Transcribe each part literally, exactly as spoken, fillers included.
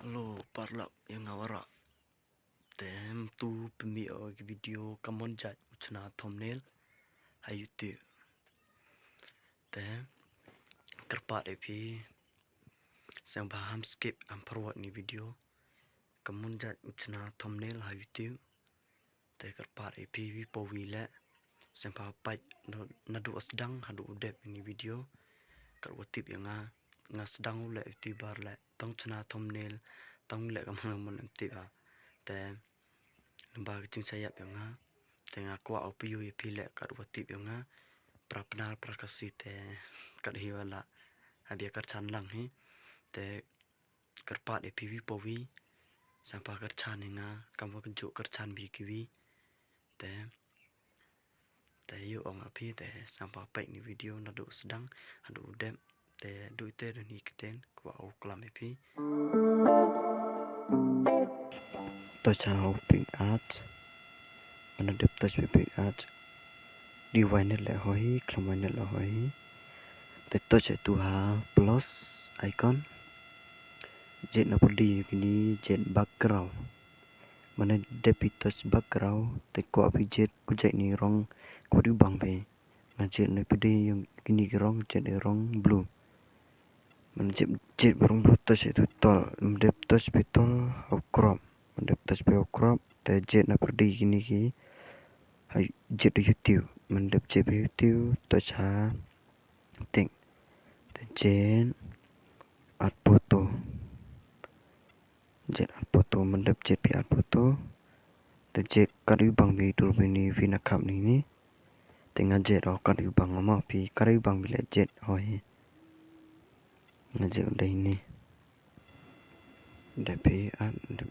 Hello, paralok ïa nga baroh. Te mynta pynmih ïa ki video ka mon jait u chna thumbnail ha YouTube. Te kyrpad ïa phi, sngewbha ham skip, ham forward ïa kine ki video. Ka mon jait u chna thumbnail ha YouTube. Te kyrpad ïa phi wi pa wi leh, sngewbha peit na, naduh sdang haduh u dep ïa kine ki video. Katwa tip ïa nga, nga sdang u leh YouTuber leh, tang chna thumbnail, tang leh ka mon ka mon em tip ha. Te lyngba ka jingshah ïap ïa nga, te nga kwah u pynïoh ïa phi leh katwa tip ïa nga. Para Pnar, para Khasi te kat hi wala ha bia kyrchan lang hi. Te kyrpad ïa phi wi pa wi, sngewbha kyrchan ïa nga, kam wa kynjuh kyrchan bha ïa kiwi. Te, te ïoh ong ïa phi, te sngewbha peit ïa kine ki video naduh sdang haduh u dep. Te duh ite da kine ki ktien kwah u klam ïa phi. Touch ha u pick art. Mynta dep touch ha u pick art. Dei wai ne leh hoi hi, khlem wai ne leh hoi hi. Te touch ha itu ha plus icon. Jied na pyrdi ïa kine, jied background. Mynta dep phi touch background, te kwah phi jied ko jait ne rong, ko dei bang phi. Nga jied na pyrdi ïa kine ki rong, jied ïa rong blue. Mynta jied, jied ba rong blue, touch ha itu tol. Mynta dep touch phi tol ha u crop. Mynta dep touch phi ha u crop, te jied na pyrdi ïa kine ki. Ha, jied ha YouTube. Mynta dep jied ha YouTube, touch ha tik. Te jied add photo. Jied add photo, mynta dep jied phi add photo. Te jied katwa bang phi dur phi ne, phi na khap ne ne. Te nga jied o katwa bang, ma phi katwa bang phi leh jied hoi hi. Nga jied u dei ne. Dep phi add, dep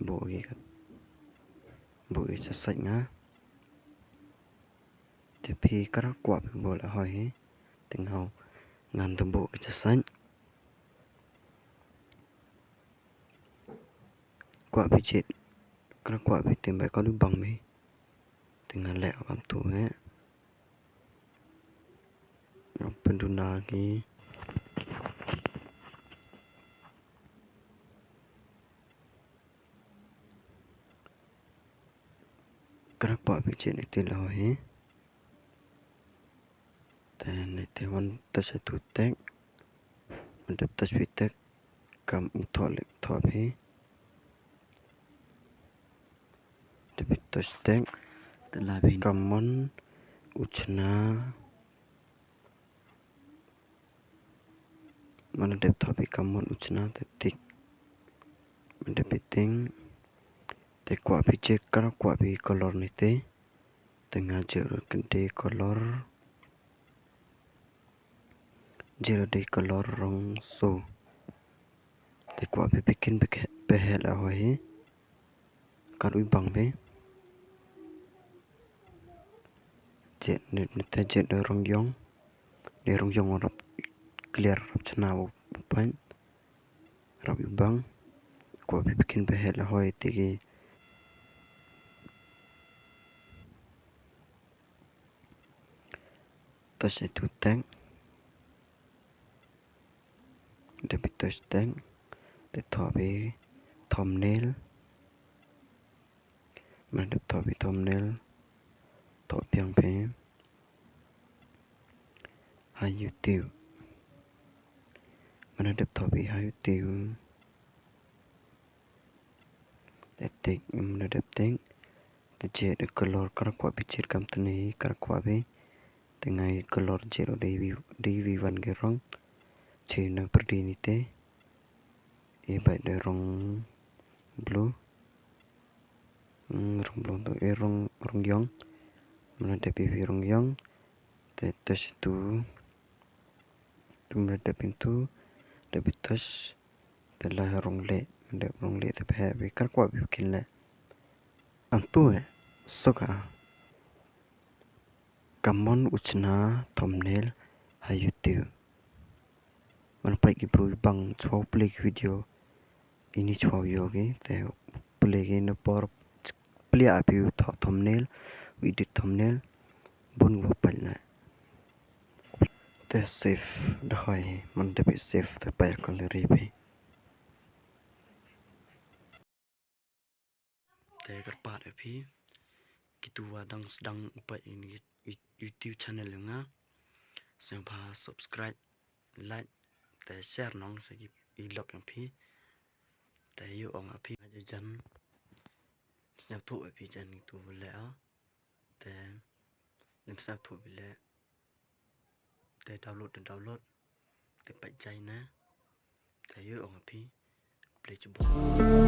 Buh ïa ka, buh ïa ka sait nga. Te phi katwa kwah phi buh leh hoi hi. Te nga, ngan te buh ïa ka sait. Kwah phi jied, katwa kwah phi teng ba katwa bang phi. Te nga leh kumto hi. Nga pynduna ki. Katwa kwah phi jied ïa ki leh hoi hi. Te ne te wan touch ha itu text. Mynta dep touch phi text, kam u thoh leh thoh phi. Te phi touch text, te la phi ka mon u chna. Mynta dep thoh phi ka mon u chna, te tik. Mynta dep phi tik, te kwah phi jied, katwa kwah phi color ne te. Te nga jied ruh kynthei color. Jied ruh dei color rong so. Te kwah phi phin kynbeit phi leh hoi hi. Katwa bang phi. Jied ne, ne te jied dei rong ïong. Dei rong ïong rap clear, rap chna u paint. Rap ïa u bang. Kwah phi phin kynbeit leh hoi te ki. Touch ha itu text. Dep phi touch text. Te thoh phi thumbnail. Mynta dep thoh phi thumbnail. Thoh biang phi. Ha YouTube. Mynta dep thoh phi ha YouTube. Te tik, mynta dep tik. Te jied color, katwa kwah phi jied kam tene, katwa kwah phi. Te nga ïa color jied ruh dei wi, dei wi wan ki rong. Jied na pyrdi ne te. Ïa beit dei rong blue. Hmm, rong blue to, eh, rong, rong ïong. Mynta dep phi rong ïong. Te touch ha itu. Mynta dep phi itu. Dep phi touch. Te Te la rong leh, mynta rong leh te phi, phi kyrpad phi kin leh. Antu eh, suk ha. Ka mon u chna thumbnail ha YouTube. Man pait ki bru bang chwa play ki video. Ini chwa yo ki, te play ki na por play a phi u tho thumbnail, u edit thumbnail, bun wa pait leh. Te save da hoi, man da phi save te pait ka le ri phi. Te kyrpad ïa phi kitu wa dang sdang u peit ïa ini YouTube channel ïa nga, sngewbha subscribe, like, te share nong sa ki i lok ïa phi. Te ïoh ong ïa phi nga ju jan sngewthuh ïa phi jan kitu leh ah. Te lem sngewthuh phi leh. Te download, te download. Te pait jai na. Te ïoh ong ïa phi. Khublei chibun.